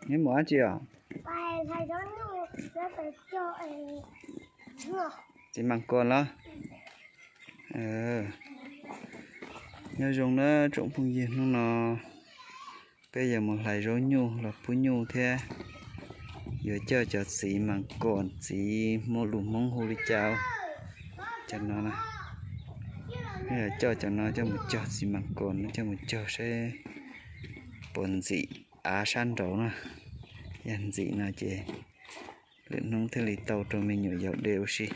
Neb mus dab tsi os? Txiv mas kos los? Nyob zoo na tsoom phooj ywg, hnub no peb yuav mus hlais zaub nyuj los pub nyuj thiab yuav coj cov txiv mas kos, txiv Hmoob, lus Hmoob hu li cas. Cov no na, yuav coj cov no coj mus cog, txiv mas kos no coj mus cog saib puas ntxim av sab nraud na. Yog ntxim no ces lwm hnub thiaj li tau rau me nyuam yaus de ua si,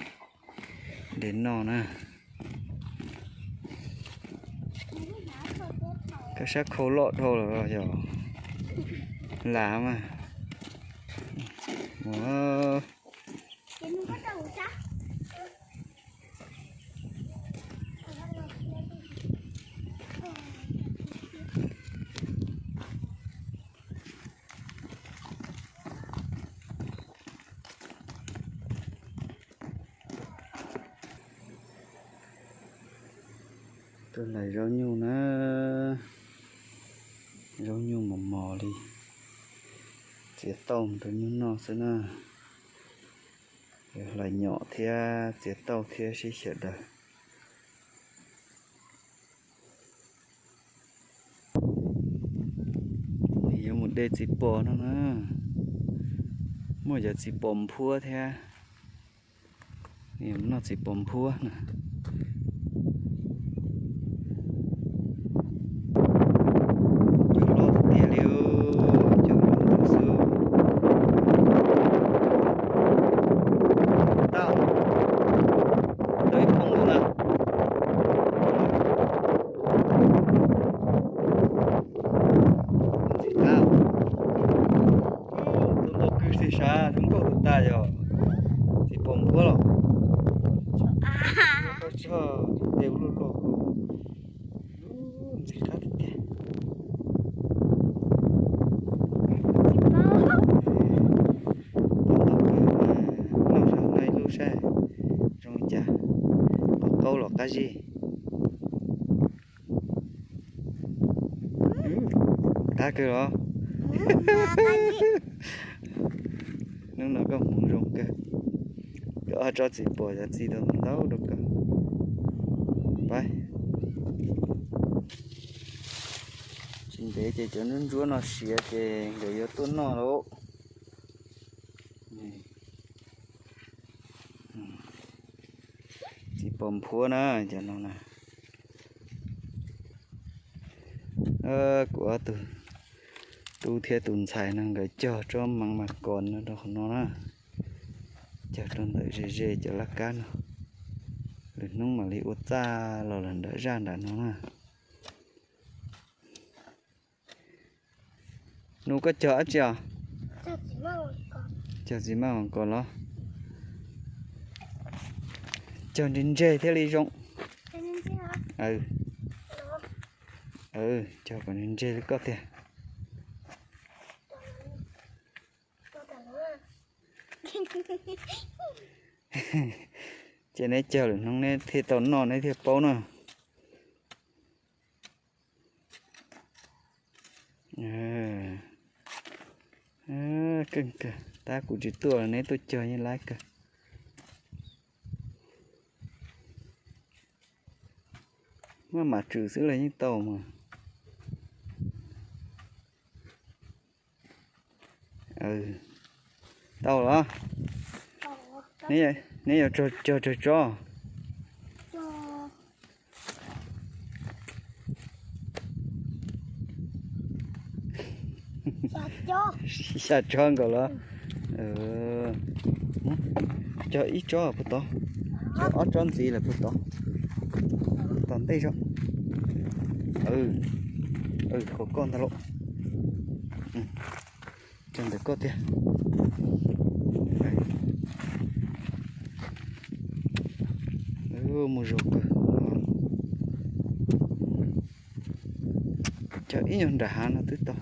de noj na. Koj sab khau loj dhau lawm yog lam mas. Tuaj hlais zaub nyuj na, zaub nyuj mos mos li, txiav tauj rau nyuj noj xwb na. Hlais nyom thiab txiav tauj thiab sib xyaw daws. Yuav mus de txiv pos no na, muaj cov txiv pos nphuab thiab. Noj txiv pos nphuab na. Cov hlob tiag tiag li, cov hlob tus xwb. Tau, tau ib phoo tus na. Ntxim qab. Tus ntaus kwv xim sav zoo nkauj tus tas yog txiv pos nphuab los. Koj txog tes ua luaj luaj, ntxim qab tiag tiag. Tus ntaus kwv, noj zog noj ib lub saib zoo li cas, qhov qaub los qab zib. Qab kawg los. Hnub no koj hmoov zoo kawg, koj ob tsob txiv pos cov txiv tau ntau rau koj. Pab, tsis ntev ces cov ntsuab ntsuab no siav ces nkawd yuav tuaj noj lauj. Txiv pos nphuab na, cov no na. Kuv ob tug tub thiab tus ntxhais no nkawd cog tsob mas mas kos no rau qhov no na. Cog rau ntawm ze ze cov laj kab no, lwm hnub mam li ua txaj los lawm nram zaj nram no na. Nus, koj cog dab tsi os? Cog txiv maj mas kos los? Cog ntseg ntseg thiaj li zoo. Cog kom ntseg ntseg li koj tiag. Ces neb cog lwm hnub neb thiaj tau noj neb thiaj paub na. Keej kawg, tab kuv tsis tuaj los neb tuaj cog yeej lab kawg. Maj mam tswm xwb los yeej tau mas. Tau los? Neb yuav cog tsawg tsob? Xya tsob nkaus los? Cog ib tsob puag tod, cog ob tsob ntxiv lawm puag tod, tom ntej zog. Qhov koj ntag lauj. Cog ntawm koj tiag. Mus zog kawg. Cog ib nyuag nram hav no twb tau.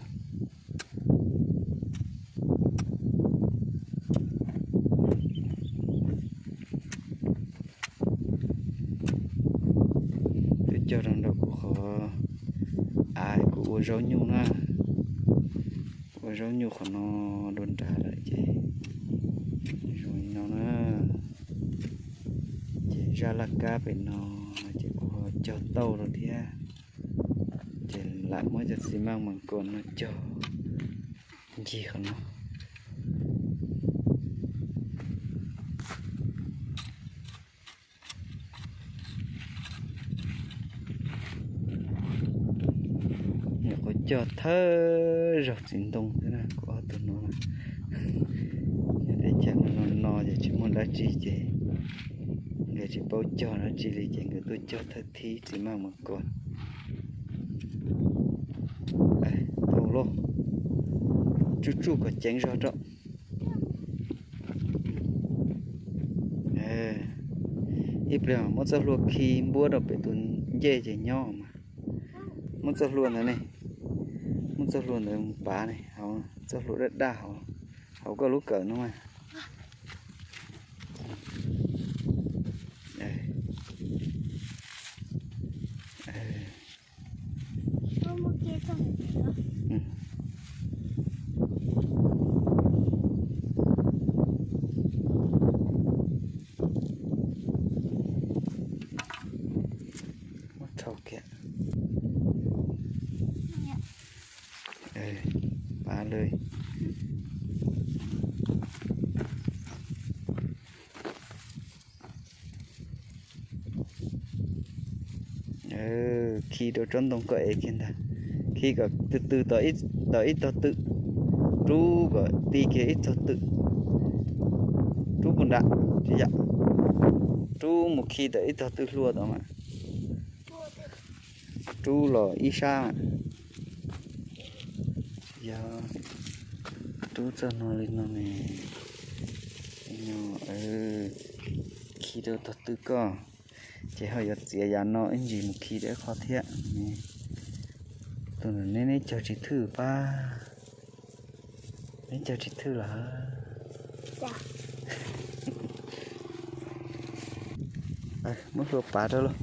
Twb cog rau nraum kuv qhov av kuv ua zaub nyuj na. Ua zaub nyuj qhov no dua nrad lawm ces zoo li no na. Ces zaj laj kab pem no ces kuv ho cog tauj rau thiab. Ces lam muab cov xi maj mas kom no cog ncig qhov no. Nyuam qhuav cog thawj zaug txiv ntoo thiab na, kuv ob tug no. Nyob teb chaws no no ces tsis muaj dab tsi ces nkawd tsis paub cog dab tsi li ces nkawd tuaj cog thawj thib txiv maj mas kom. Tau lauj, tsuj tsuj kom ceev zog rau. Ib pliag muab txoj hlua khi npuab rau pem tus ncej ces nyob mas. Muab txoj hlua ntawd ne, muab txoj hlua ntawd pav ne, hauv txoj hlua daj daj hauv, hauv koj lub kawm no mas. Muab rhau kiag. Pav lawm. Khi rau tsob ntoo koj ev kiag ntag. Khi kom tw tw tom ib tog twm. Rub kom ti kiag ib tog twm. Rub puag nram tsis yam. Rub mus khi tom ib tog twm hlua tod mas. Rub los ib sab mas. Yog rub txoj no li no ne, khi rau tog twm koj, ces ho yuav txiav yav no ib ntsis mus khi rau ib qho thiab. Tus ntawm neb neb cog tsis thwj pab, neb cog tsis thwj lawm. Muab hlua pav rau lauj,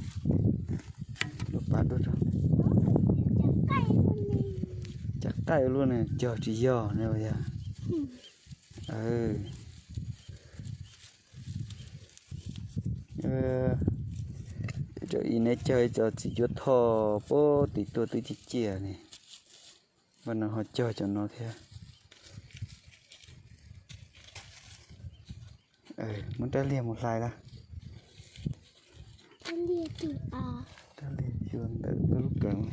hlua pav rau. Cas qaij luaj ne, cog tsis yog ne yog. Ib neb cog ib co txiv cuab thoj puag tim tuaj twb ciaj ciaj ne, mas no ho cog cov no thiab. Muab rab liag mus hlais lawm. Rab liag xyuas ntawm koj lub kawm.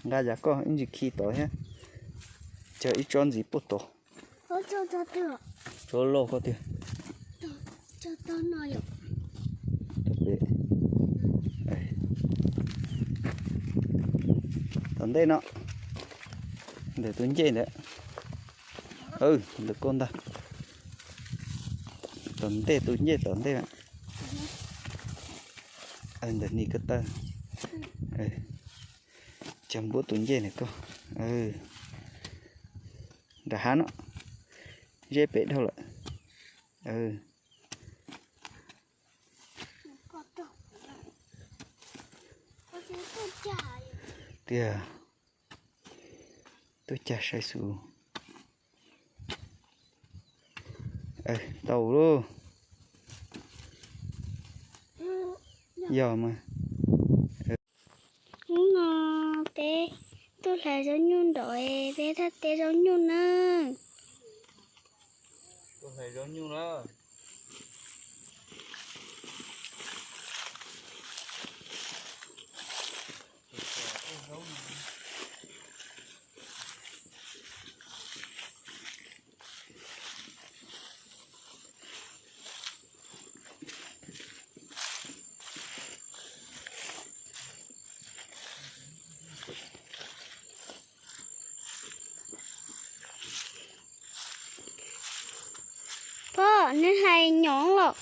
Nqa yav koj ib ntsis khi tod thiab, cog ib tsob ntxiv puag tod. Tsob loj koj tiag. Tom ntej no, ntawm tus ncej ntawd. Ntawm koj ntag. Tom ntej tus ncej tom ntej. Ntawm ni ko taw. Cog npuab tus ncej ntawm koj. Nram hav no, zeb pem dhau lawm. Tiag, tuaj cag saib xu. Tau lauj. Yog mas. Hnub no peb tuaj hlais zaub nyuj nraum peb thaj teb zaub nyuj na. Tuaj hlais zaub nyuj na. Pog, neb hlais nyob los?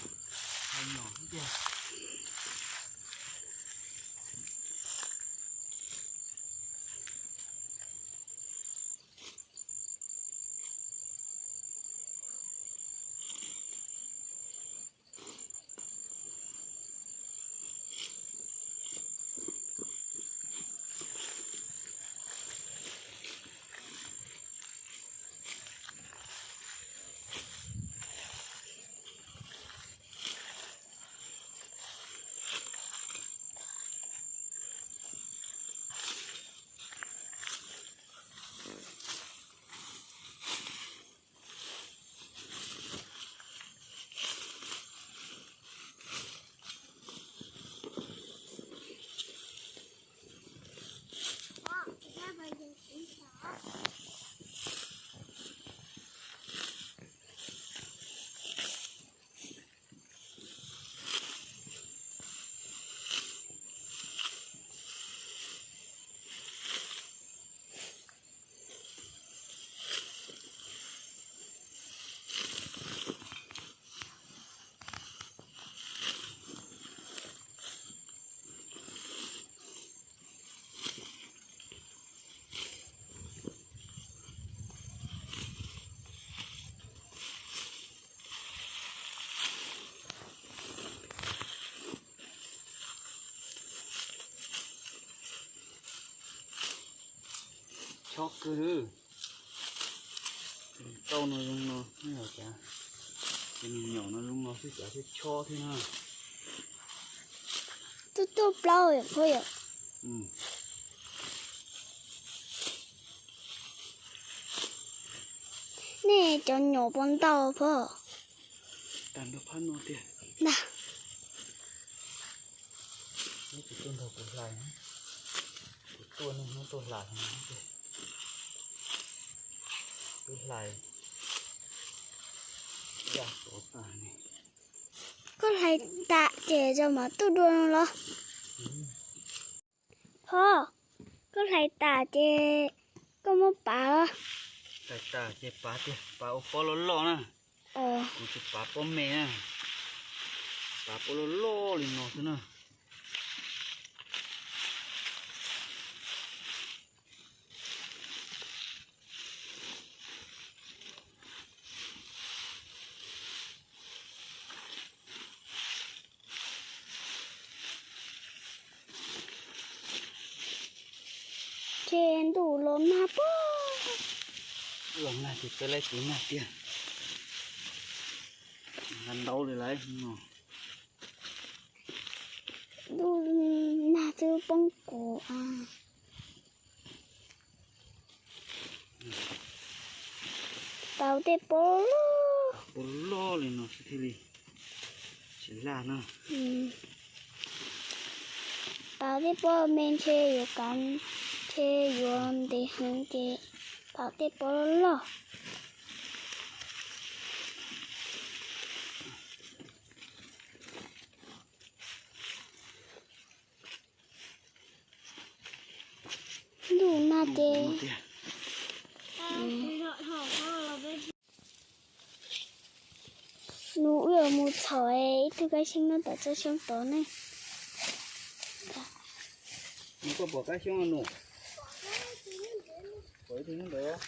Chob kawg. Tau no zoo no, ces nws nyaum no zoo no xwb, cas thiaj chob thiab na. Twb tuaj plaub yom, phauj yom. Nej cov nyaum puas ntau phauj? Tag nrho phab no tiag. Ntag. Neb tsis tuaj nrog kuv hlais, kuv tuaj nej hnub tuaj hlais. Kuv hlais ya tuav tas ne. Koj hlais tas ces tau mam tuaj dua no los? Phauj, koj hlais tas ces koj muab pav los? Hlais tas ces pav tiag, pav ua pob loj loj na. Kuv tsis pav pob me na, pav pob loj loj li no xwb na. Ces ntuj los nag pob. Los nag ces peb laij tus nag tiag. Nag ntaub li lawm no. Ntuj nag twb poob kuv a. Pav tej pob loj, pob loj li no xwb thiaj li tsis laj na. Pav tej pob me ntshe yuav kav, ntshe yuav ntev heev ces pav tej pob loj loj. Ntuj nag ces nws wb yuav mus txhom ib tug kab xyoob nyob tom tsob xyoob tod ne. Nws koj pom kab xyoob no? Pom ib tug nyob ntawd,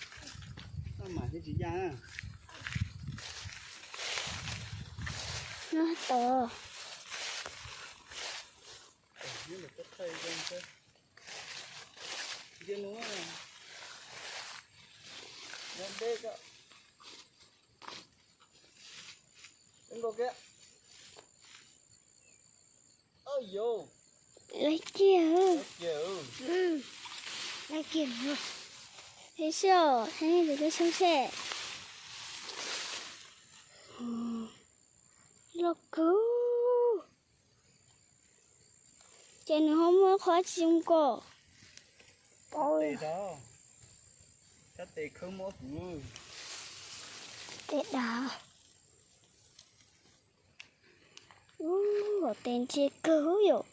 noj mas thiab tsis yaj na. Nyob tod. Nyob ntawm koj thawj zoo thiab. Ntsia nws, nyob deb koj. Nkaus kiag. Laiv kiag. Laiv kiag. Thiab seb, thiab nej tus kab xyoob seb. Loj kawg. Ces nws ho muaj qhov tsis zoo koj. Sab tes khawb mob kuv. Tes dav. Ub, tes ntse kawg yom.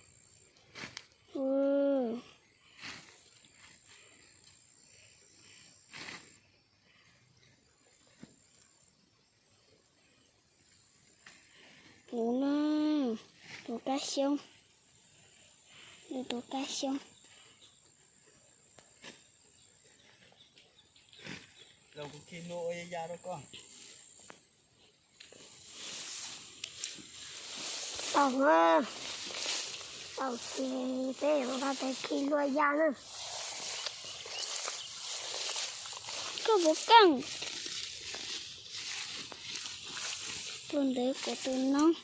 Kuv na, tus kab xyoob, nws tus kab xyoob. Los kuv khi hlua ua ya ya rau koj. Tau, tau ces peb yuav nqa tes khi hlua ya na. Koj puas keej? Tus ntawd kuv tus noob.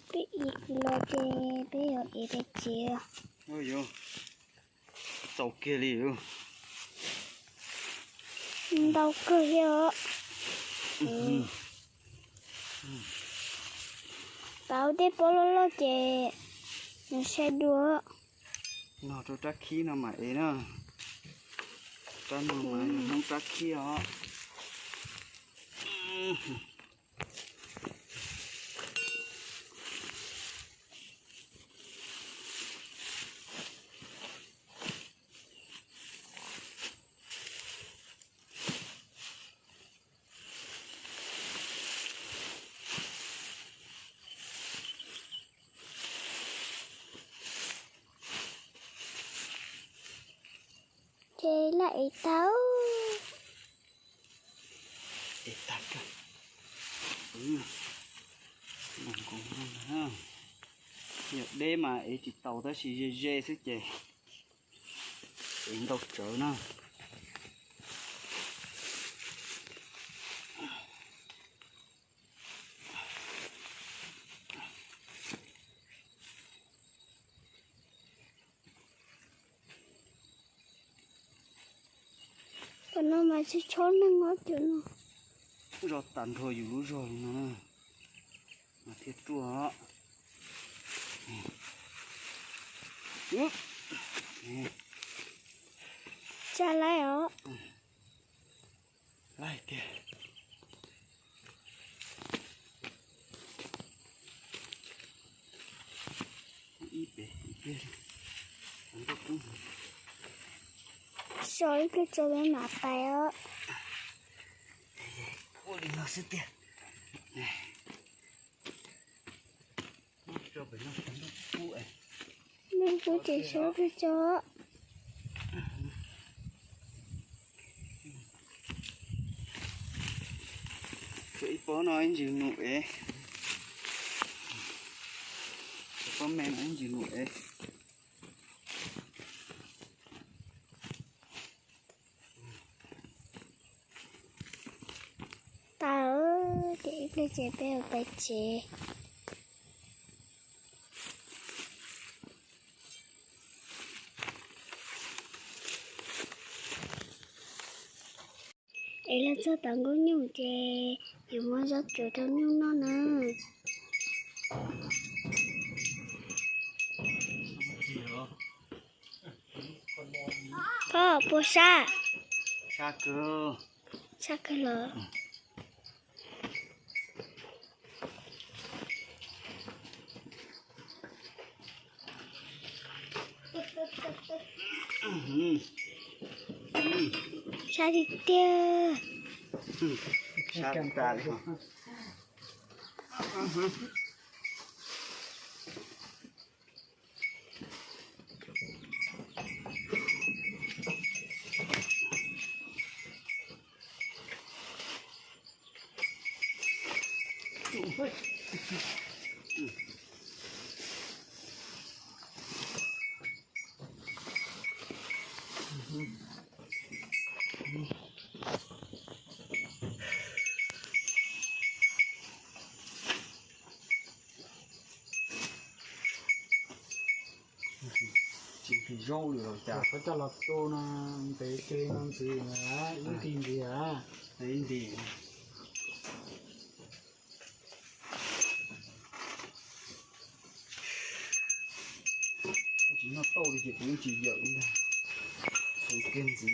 Peb ev los ces peb yuav ev peb tsev. Txaus kiag li. Ntau kawg thiab os. Tau tej pob loj loj ces nws sai dua. Nog rau rab khib no mam ev na. Rab no mas yog noob rab khib os. Ces laj ev tau. Ev tag kawg. Yog deb mas ev tsis tau tab sis ze ze xwb ces ev ntau tsawv na. Tam no mas tsis tshua neeg os cov no. Zog tag nrho yus lub zog li no na, mas thiaj ruaj os. Tsa laij os. Laij tiag. Ib pem ib pliag. So ib pliag tso peb mam pais os. Ua li no xwb tiag. Neeg kuj tseem sawv pes tsawg. Ib pob no ib ntsis num ev. Pob me no ib ntsis num ev. Tas, ces ib pliag ces peb yuav pais tsev. Es los txog tom nkuj nyuj ces yuav muab zaub tsuav rau nyuj noj na. Koj puas sab? Sab kawg. Sab kawg los. Sab tiag tiag. Sab tas li. Tsis nqhis zaub li los cas. Koj coj los tu no ntev kiag li no ntxiv, ib nti ntxiv a. Ib nti. Tsis noj tauj li ces kuv yeej tsis yawm li ntag. Txhoov kiag ntxiv.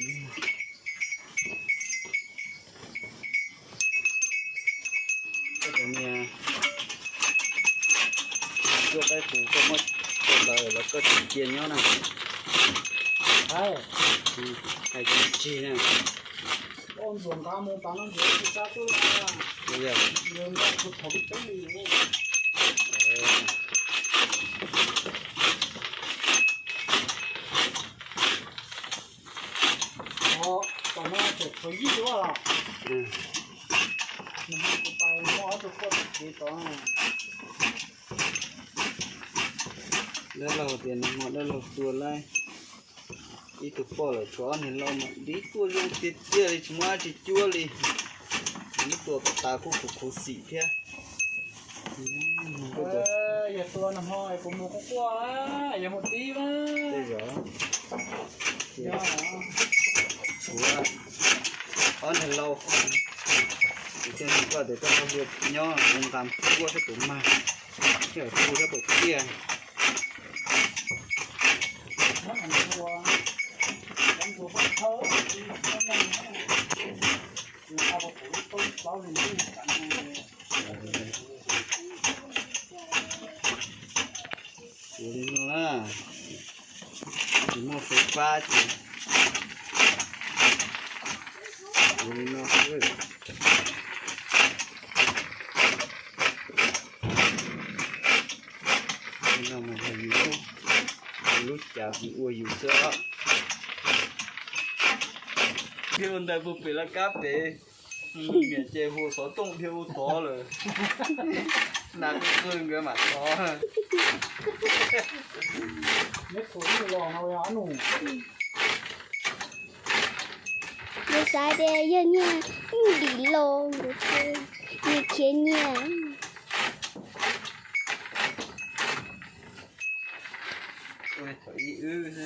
Koj cov niag tuaj pab kuv koj muab coj lawv los koj tsis cia nyob na. Hais tsis tsig na. Tom no tseem tshuav yij duab los? Nag hmo kuv pais muab ob tug poj tom kev tod. Dab laug tias nag hmo dab laug tua laib ib tug poj lawm tshuav ob niag laus mas dib tuaj zoo tiag tiag li tsis muaj dab tsi cuab li. Muab tua kom tas kuj khuv khuv xim thiab. Yog tua nag hmo es kuv mus quaj quaj, yog mus tib na. Tej zaum tshuav ob niag laus, kuv thiaj nug koj tias koj nqa nyob kuv nqa kuaj sab tus mag, thiaj kuj sab tus tiaj. Ua li no na, tsis muaj fais fab ces ua li no xwb. Li no mas yog yus lub, yus lub cav yus ua yus xwb os. Thiab ua ntawd puag pem laj kab pem. Niam ces hu xov tooj dhia ua tod lawm. Nas qw qw nkawd mam tod. Nkawd xav tias yog niag dim los nkawd thiaj li khiav nyiaj. Thaum ub wb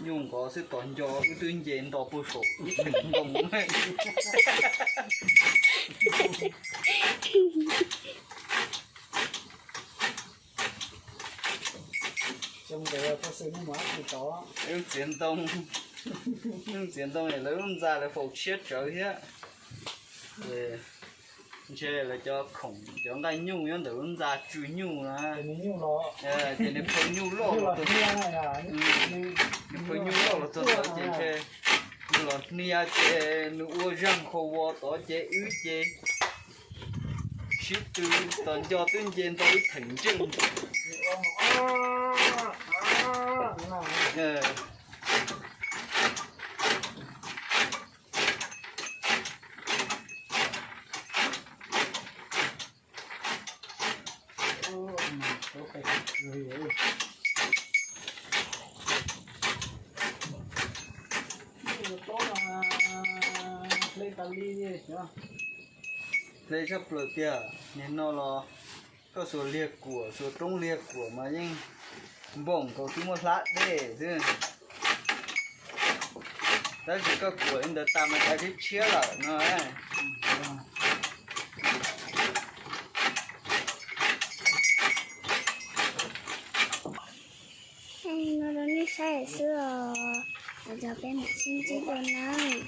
nyuj nqov xwb tos nco wb twb nce nto puag saum ib theem ntoo. Wb txiav ntoo, wb txiav ntoo es lawv lub ntxa lawv faus tshiab tsawv thiab. Ces ntshe lawv cov khoom cov nqaij nyuj nyob ntawm lub ntxa tsw nyuj na. Ces nws phau nyuj loj los txog, nws phau nyuj loj los txog ntawd ces ntshe nws los hnia ces nws ua zaaj qhua vos tod ces wb ces sib tw tos nco twb nce nto ib theem ntsej. Hle tshaj plaws tiag, nim no los koj xuas liag kuam xuas roob liag kuam mas yeej npoos nkaus twb muaj hlab dej xwb. Tab sis koj kuam li ntawd tas mas cov tshiab tshiab lawm no. No rau nej saib xwb os, cov peb mam sib ntsib dua nawb.